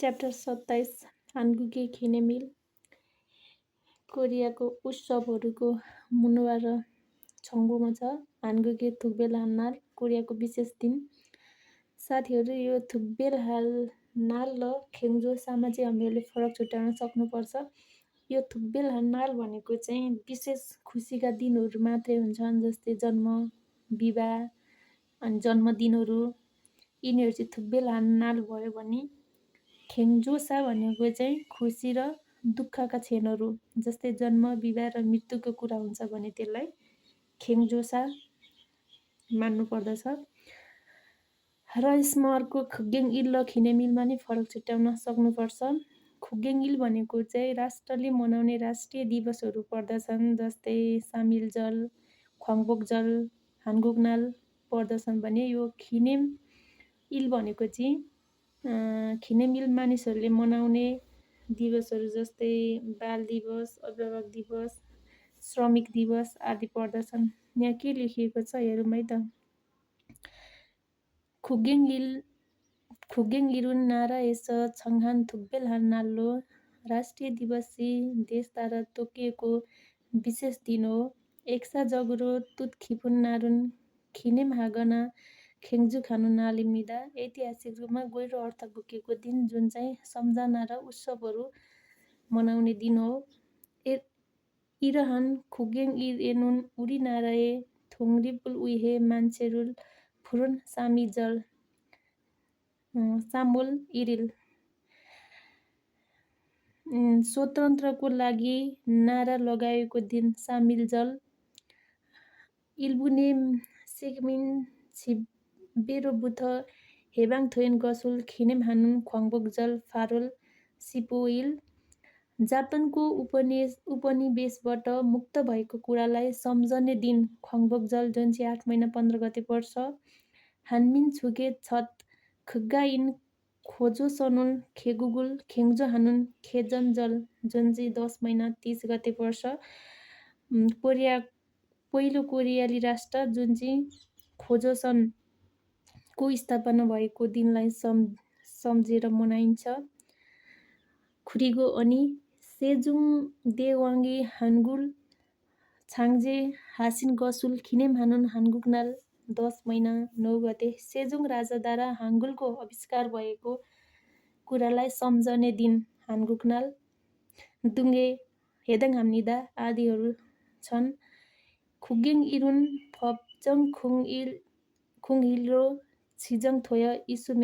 Chapter 27 हानगुके खिनेमिल कोरियाको उत्सवहरूको मुनुवा र छङ्गुमा छ। हानगुके थुकबेल हान्नाल कोरियाको विशेष दिन। साथीहरू, यो थुकबेल हान्नाल र खेङ्जो सामाजिक हामीहरूले फरक छुट्याउन सक्नुपर्छ। यो थुकबेल हान्नाल भनेको चाहिँ विशेष खुसीका दिनहरू मात्रै हुन्छन्, जस्तै जन्म, विवाह अनि जन्मदिनहरू। यिनीहरू चाहिँ थुकबेल हान्नाल भयो भने खेङ्जोसा भनेको चाहिँ खुसी र दुःखका क्षणहरू, जस्तै जन्म, विवाह र मृत्युको कुरा हुन्छ भने त्यसलाई खेङ्जोसा मान्नु पर्दछ। र यसमा अर्को खुगेङ इल र खिनेमिलमा नि फरक छुट्याउन सक्नुपर्छ। खुगेङ इल भनेको चाहिँ राष्ट्रले मनाउने राष्ट्रिय दिवसहरू पर्दछन्, जस्तै सामिलजल, ख्वाङबोकजल, हानगुकनाल पर्दछन् भने यो खिनेम इल भनेको चाहिँ खिनेमिल मानिसहरूले मनाउने दिवसहरू जस्तै बाल दिवस, अभिभावक दिवस, श्रमिक दिवस आदि पर्दछन्। यहाँ के लेखिएको छ हेरौँ है त। खुगेङ इरुन नारा एस छङहान थुकबेल हान्नाल्लो राष्ट्रिय दिवसी देशद्वारा तोकिएको विशेष दिन हो। एक्सा जगुरो तुत खिपुन नारुन खिनेम हागना खेङ्जु खानु नालिमिदा ऐतिहासिक रूपमा गहिरो अर्थ बोकेको दिन, जुन चाहिँ सम्झना र उत्सवहरू मनाउने दिन हो। इरहान खुगेङ इर एनुन उडी नाराए थोङरिपुल उइहे मान्छेरुल फुरुन सामिजल सामुल इरिल। स्वतन्त्रको लागि नारा लगाएको दिन सामिलजल इल्बुने सेगमिन छिबेरो बुथ हेबाङ थोइन गसुल खिनेम हानुन ख्वाङबोकजल फारोल सिपोइल। जापानको उपनिवेशबाट मुक्त भएको कुरालाई सम्झने दिन ख्वाङबोकजल, जुन चाहिँ 8 महिना 15 गते पर्छ। हानमिन छुगे छत खुग्गा इन खोजो सनुल खेगुगुल खेङ्जो हानुन खेजनजल, जुन चाहिँ 10 महिना 30 गते पर्छ। पहिलो कोरियाली राष्ट्र, जुन चाहिँ खोजोसनको स्थापना भएको दिनलाई सम्झेर मनाइन्छ। खुरिगो अनि सेजुङ देवाङ्गी हानगुल छाङजे हासिन गसुल खिनेम हानुन हानगुकनाल 10 महिना 9 गते। सेजुङ राजाद्वारा हाङ्गुलको आविष्कार भएको कुरालाई सम्झने दिन हानगुकनाल। दुङ्गे हेदाङ हाम्निदा आदिहरू छन्। खुगेङ इरुन फपजङ खुङ इल रो छिजङ थोय इसुमे